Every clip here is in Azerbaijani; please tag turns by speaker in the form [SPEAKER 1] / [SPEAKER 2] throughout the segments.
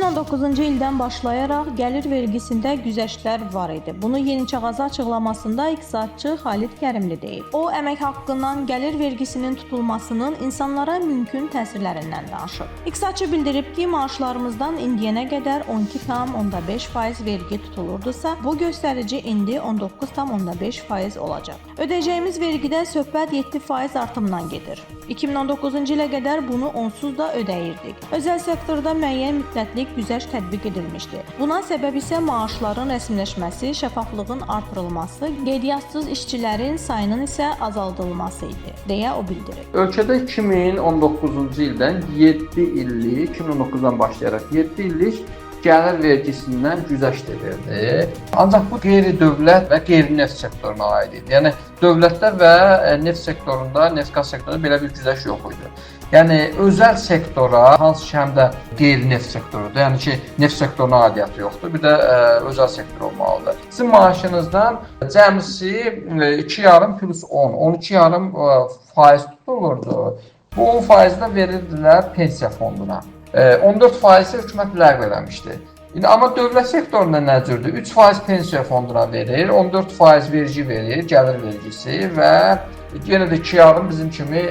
[SPEAKER 1] 2019-cu ildən başlayaraq gəlir vergisində güzəştlər var idi. Bunu Yeni Çağaza açıqlamasında iqtisadçı Xalid Kərimli deyib. O, əmək haqqından gəlir vergisinin tutulmasının insanlara mümkün təsirlərindən danışıb. İqtisadçı bildirib ki, maaşlarımızdan indiyənə qədər 12,5% vergi tutulurdusa, bu göstərici indi 19,5% olacaq. Ödəyəcəyimiz vergidə söhbət 7% artımdan gedir. 2019-cu ilə qədər bunu onsuz da ödəyirdik. Özəl sektorda müəyyən müddətlik güzəşt tətbiq edilmişdi. Buna səbəb isə maaşların rəsmiləşməsi, şəffaflığın artırılması, qeydiyyatçısız işçilərin sayının isə azaldılması idi, deyə o bildirib.
[SPEAKER 2] Ölkədə 2019-cu ildən 7 illik, 2019-dan başlayaraq 7 illik gəlir vergisindən güzəşt edildi. Ancaq bu qeyri-dövlət və qeyri-neft sektoruna aid idi. Yəni dövlətdə və neft sektorunda, neft-qaz sektorunda belə bir güzəşt yox idi. Yəni özəl sektora, hansı ki həm də qeyri-neft sektorudur, yəni ki neft sektoruna aidiyyatı yoxdur, bir də özəl sektor olmalıdır. Sizin maaşınızdan cəmisi 2,5 plus 10, 12,5 faiz tutulurdu. Bu 10% də verirdilər pensiya fonduna. 14% hökumət ləğv eləmişdi. İndi amma dövlət sektorunda nə cürdür? 3% pensiya fonduna verir, 14% vergi verir, gəlir vergisi və yenə də 2,5 bizim kimi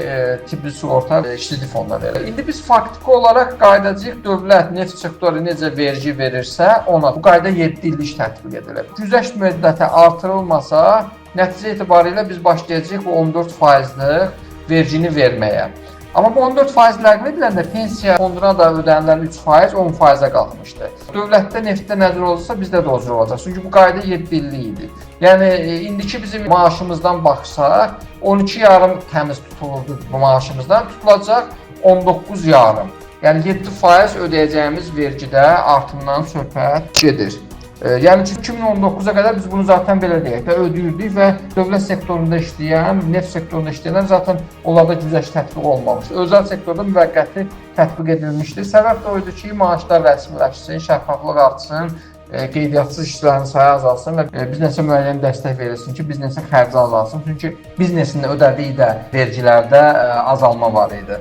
[SPEAKER 2] tibbi sığorta, işsizlik fonduna verir. İndi biz faktiki olaraq qayıdacağıq, dövlət neft sektoru necə vergi verirsə ona. Bu qayda 7 illik tətbiq edilir. Güzəşt müddəti artırılmasa, nəticə etibarilə biz başlayacağıq bu 14%lik vergini verməyə. Amma bu 14% ləğv ediləndə pensiya fonduna da ödənilən 3% 10%-ə qalxmışdı. Dövlətdə neftdə nə cür olursa bizdə də o cür olacaq. Çünki bu qayda 7 illik idi. Yəni indiki bizim maaşımızdan baxsaq 12,5 təmiz tutulurdu bu maaşımızdan, tutulacaq 19,5. Yəni 7% ödəyəcəyimiz vergidə artımdan söhbət gedir. Yəni ki 2019-a qədər biz bunu zaten belə deyək də ödəyirdik və dövlət sektorunda işləyən, neft sektorunda işləyənlər zaten onlarda güzəşt tətbiq olmamışdı. Özəl sektorda müvəqqəti tətbiq edilmişdi. Səbəb də o idi ki, maaşlar rəsmiləşsin, şəffaflıq artsın, qeydiyyatçı işçilərin sayı azalsın və biznesə müəyyən dəstək verilsin ki, biznesin xərci azalsın. Çünki biznesin ödədiyi də vergilərdə azalma var idi.